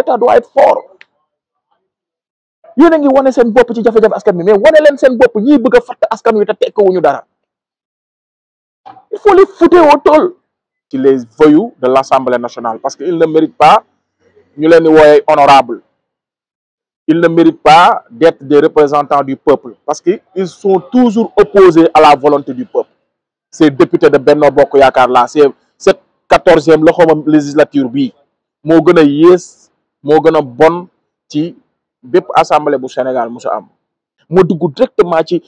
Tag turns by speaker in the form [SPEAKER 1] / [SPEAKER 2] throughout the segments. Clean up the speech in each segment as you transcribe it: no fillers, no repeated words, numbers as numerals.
[SPEAKER 1] l'État doit être fort. yéen a ngi wane seen bopp ci jafe-jafe askan bi mais wane leen seen bopp ñiy bëgg a fatt askan wi te tekkiwuñu dara. Il faut les foutre au tôle ci les voyous de l'Assemblée nationale parce qu'ils ne méritent pas ñu leen di wooye honorable. Ils ne méritent pas d'être des représentants du peuple parce qu'ils sont toujours opposés à la volonté du peuple. Ces députés de Benno Bokk Yaakaar là c'est cette 14e la xawma législature bii moo gën a yées moo gën a bon ci bépp assemblée bu Sénégal musu am. moo dugg directement ci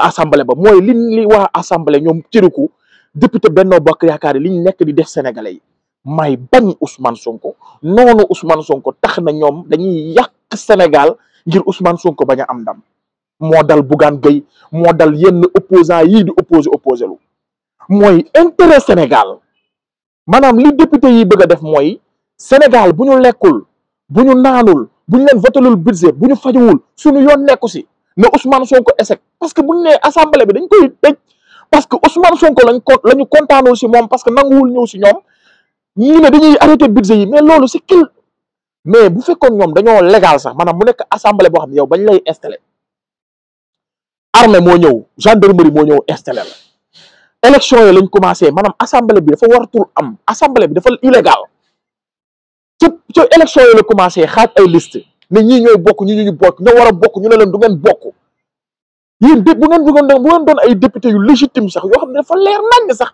[SPEAKER 1] assemblée ba mooy li waa assemblée ñoom cëriku député Benno Bokk Yaakaar yi liñ nekk di def sénégalais yi may bañ Ousmane Sonko noonu Ousmane Sonko tax na ñoom dañuy yàq Sénégal ngir Ousmane Sonko bañ a am ndam moo dal Bougane Gueye moo dal yenn opposants yii di opposé lu mooy intérêt Sénégal maanaam li député yi bëgg a def mooy Sénégal bu ñu lekkul bu ñu naanul bu ñu leen votelul budget bu ñu fajuwul suñu yoon nekku si ne Ousmane Sonko échec parce que bu ñu nee assemblée bi dañ koy tëj parce que Ousmane Sonko la ñu kontaanul si moom parce que nanguwul ñëw si ñoom ñii ne dañuy arrêté budget yi mais loolu c'est kil mais bu fekkoon ñoom dañoo légal sax maanaam mu nekk assemblée boo xam ne yow bañ lay installé armée moo ñëw gendarmerie moo ñëw installé la élection yi lañ commencé maanaam assemblée bi dafa waratul am assemblée bi dafa illégal ca élection yi la commencé xaaj ay liste ne ñii ñooy bokk ñu bokk ñoo war a bokk ñu ne leen du ngeen bokk yéen bu ngeen doon ay député yu légitime sax yoo xam ne dafa leer nañ sax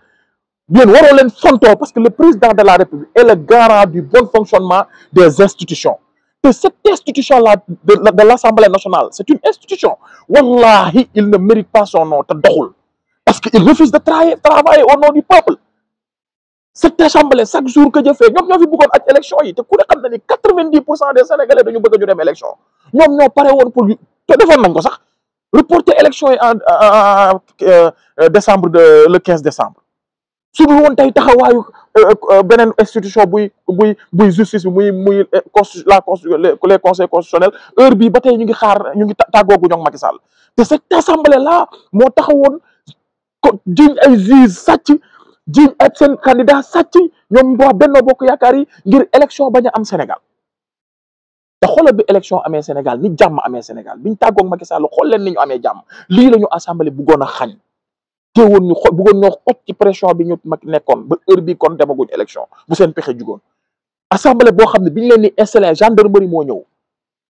[SPEAKER 1] yéen waroo leen fontoo parce que le président de la République est le garant du bon fonctionnement des institutions et cette institution là de l'Assemblée nationale c'est une institution wallahi il ne mérite pas son nom te doxul parce que il refuse de travailler au nom du peuple. Cette assemblée chaque jour que jëfee ñoom ñoo fi bëggoon ak élection yi te ku ne xam na ni 90% des Sénégalais dañu bëgg ñu dem élection ñoom ñoo pare woon pour te defoon nañ ko sax reporter élection yi en décembre le 15 décembre su dul woon tey taxawaayu beneen institution buy justice bi muy les conseils constitutionnels heure bii ba tey ñu ngi xaar ñu ngi tàggoogu ñoom Macky Sall te cette assemblée là moo taxawoon ko jiñ ay juge sàcc jiñ ak seen candidat sàcc ñoom waa Benno Bokk Yaakaar yi ngir élection bañ a am Sénégal te xoolal bi élection amee Sénégal ni jàmm amee Sénégal biñ tàggoog Macky Sall xool leen ni ñu amee jàmm lii la ñu assemblée bëggoon a xañ teewoon ñu bëggoon ñoo xoj ci pression bi ñu mag nekkoon ba heure bi kon demaguñ élection bu seen pexe jugoon assemblée boo xam ne biñ leen ni installé gendarmerie moo ñëw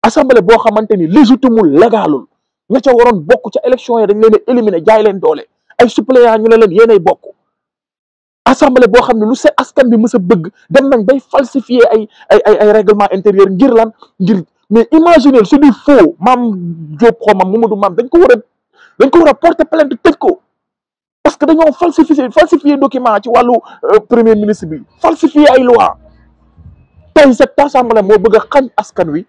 [SPEAKER 1] assemblée boo xamante ni légitimul légalul ña ca waroon bokk ca élection yi dañ leen a éliminer jaay leen doole ay suppléants ñu ne leen yéenay bokk assemblée boo xam ne lu seen askan bi mës a bëgg dem nañ bay falsifier ay règlement intérieur ngir lan ngir mais imaginez c'est du faux Mame Diop xaw ma Mamadou Mame dañ ko war a porter plainte tëj ko parce que dañoo falsifier document ci wàllu premier ministre bi falsifier ay loi tey cette assemblée moo bëgg a xañ askan wi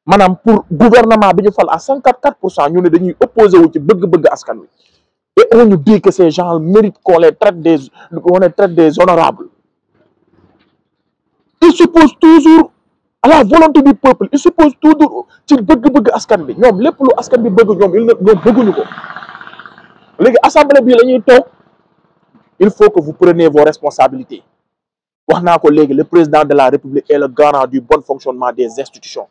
[SPEAKER 1] maanaam pour gouvernement bi ñu fal à 54% ñu ne dañuy opposé wu ci bëgg-bëgg askan wi et on nous dit que ces gens méritent qu'on les traite des honorables. Ils s'opposent toujours à la volonté du peuple. Ils s'opposent toujours ci bëgg-bëgg askan bi ñoom lépp lu askan bi bëgg ñoom bëgguñu ko léegi assemblée bi la ñuy toog il faut que vous preniez vos responsabilités wax naa ko léegi le président de la République est le garant du bon fonctionnement des institutions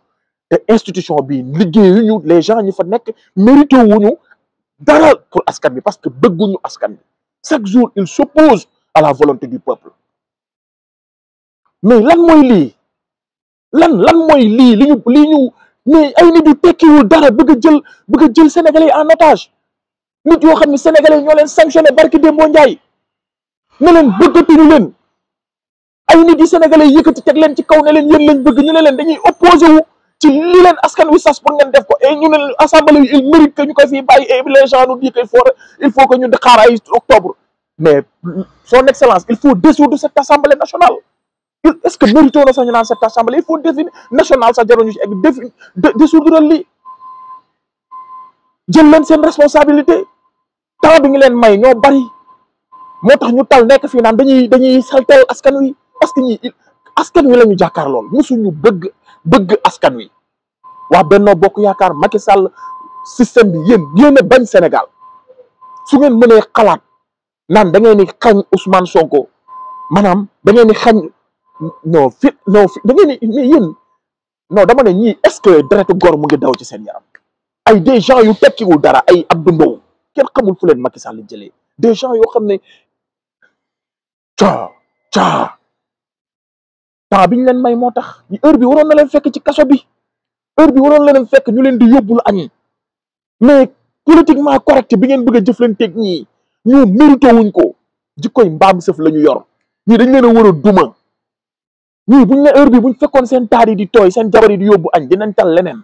[SPEAKER 1] te institution bi liggéeyuñu les gens ñi fa nekk mérité wuñu dara pour askan bi parce que bëgguñu askan bi chaque jour il s'oppose à la volonté du peuple mais lan mooy lii lan mooy lii li ñu mais ay nit yu tekkiwul dara bëgg a jël sénégalais en otage nit yoo xam ne sénégalais ñoo leen sanctionné barki Dembo Ndiaye ne leen bëggatuñu leen ay nit yi sénégalais yëkkati teg leen ci kaw ne leen yéen lañ bëgg ñu ne leen dañuy opposé wu ci li leen askan wi sas pour ngeen def ko et ñu ne assemblée il mérite que ñu koy fii bàyyi et les gens nous disent il faut que ñu xaar ay octobre mais son excellence il faut dissoudre cette assemblée nationale est-ce que mérito na sax ñu naan cette assemblée il faut définir national sax jaroon ñu ci egg dissoudre lii jël leen seen responsabilité temps bi ngi leen may ñoo bari moo tax ñu tal nekk fii naan dañuy saltel askan wi parce que ñi askan wi la ñu jàkkaar lool mosuñu bëgg askan wi waa Benno Bokk Yaakaar Macky Sall système bi yéen a bañ Sénégal su ngeen mënee xalaat naan da ngeen ni xañ Ousmane Sonko maanaam da ngeen ni xañ da ngeen ni mais yéen non dama ne ñii est-ce que deretu gor mu ngi daw ci seen yaram ay des gens yu tekkiwul dara ay Abdou Mbow kenn xamul fu leen Macky Sall jëlee des gens yoo xam ne ca temps biñ leen may moo tax heure bi waroon na leen fekk ci kaso bi heure bi waroon na leen fekk ñu leen di yóbbul añ mais politiquement correct bi ngeen bëgg a jëflanteeg ñii ñu mérito wuñ ko jikkoy mbaam sëf la ñu yor ñii dañ leen a war a duma ñii buñ ne heure bi buñ fekkoon seen taar yi di tooy seen jabar yi di yóbbu añ dinañ tal leneen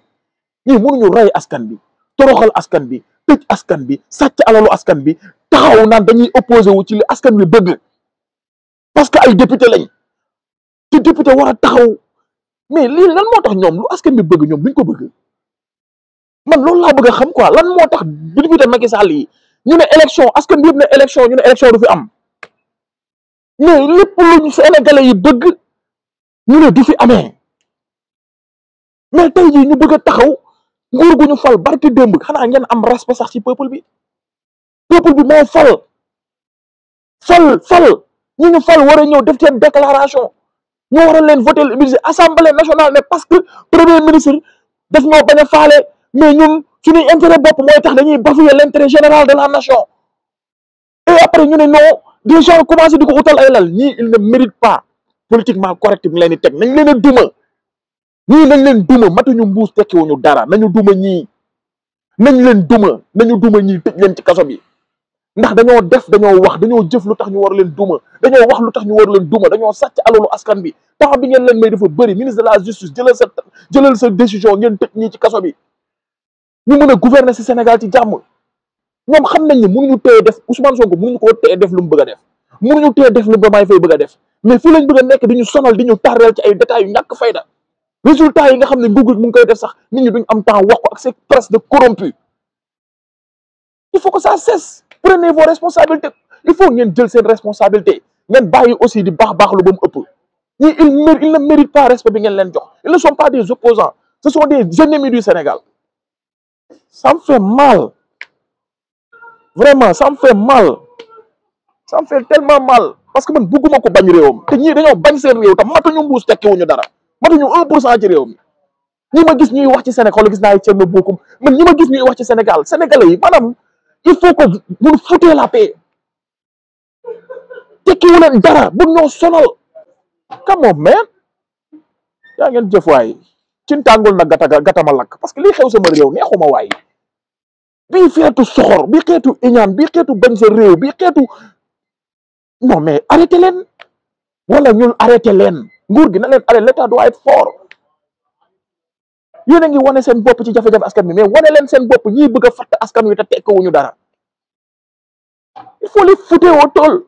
[SPEAKER 1] ñii mënuñu rey askan bi toroxal askan bi tëj askan bi sàcc alalu askan bi taxaw naan dañuy opposé wu ci li askan bi bëgg parce que ay député lañ ci député war a taxaw mais lii lan moo tax ñoom lu askan bi bëgg ñoom duñ ko bëgg man loolu laa bëgg a xam quoi lan moo tax député Macky Sall yi ñu ne élection askan bi yëpp ne élection ñu ne élection du fi am mais lépp luñ Sénégalais yi bëgg ñu ne du fi amee mais tey jii ñu bëgg a taxaw nguur gu ñu fal barki démb xanaa ngeen am respect sax ci peuple bi moo fal ñi ñu fal war a ñëw def seen déclaration ñu war a leen voter budget assemblée nationale ne parce que premier ministre daf ñoo bañ a faale mais ñun suñuy intérêt bopp mooy tax dañuy bafouer l'intérêt général de la nation et après ñu ne non des gens commencé di ko utal ay lal ñii il ne mérite pas politiquement correct bi leen di teg nañ leen a duma ñii nañ leen duma matuñu mbuus tekkiwuñu dara nañu duma ñii nañ leen duma ñii tëj leen ci kaso bi ndax dañoo def dañoo wax dañoo jëf lu tax ñu war leen duma dañoo wax lu tax ñu war leen duma dañoo sàcc alalu askan bi temps bi ngeen leen may dafa bëri ministre de la justice jëlal sa décision ngeen tëj ñii ci kaso bi ñu mën a gouverner ci Sénégal ci jàmm ñoom xam nañ ne mënuñu téye def Ousmane Sonko mënuñu koo téye def lu mu bëgg a def mënuñu téye def lu Diomaye Faye bëgg a def mais fii lañ bëgg a nekk di ñu sonal di ñu tardeel ci ay détails yu ñàkk fayda résultat yi nga xam ne nguur mu ngi koy def sax nit ñi duñ am temps wax ko ak ces presse de corrompu il faut que ça cesse prenez vos responsabilités il faut ngeen jël seen responsabilité ngeen bàyyi aussi di baax lu ba mu ëpp ñii ils ne méritent pas respect bi ngeen leen jox ils ne sont pas des opposants ce sont des ennemis du Sénégal ça me fait mal vraiment ça me fait mal ça me fait tellement mal parce que man bugguma ko bañ réewam te ñii dañoo bañ seen réew tam matuñu mbuus tekkiwuñu dara matuñu 1% ci réew mi ñi ma gis ñuy wax ci Sénégal gis naa ay Thierno Bocoum man ñi ma gis ñuy wax ci Sénégal sénégalais yi maanaam il faut que vous foutez la paix tekkiwu leen dara bu ñoo sonal come on man yaa ngeen jëf waay cin tàngul na gatama lakk parce que lii xew sama réew neexuma waay bii xeetu soxor bii xeetu iñaan bii xeetu bañ sa réew bii xeetu non mais arrêté leen wala ñun arrêté leen nguur gi na leen arrêté l'état doit être fort yéen a ngi wane seen bopp ci jafe-jafe askan bi mais wane leen seen bopp ñiy bëgg a fatt askan wi te tekkawuñu dara il faut les foutre au tôle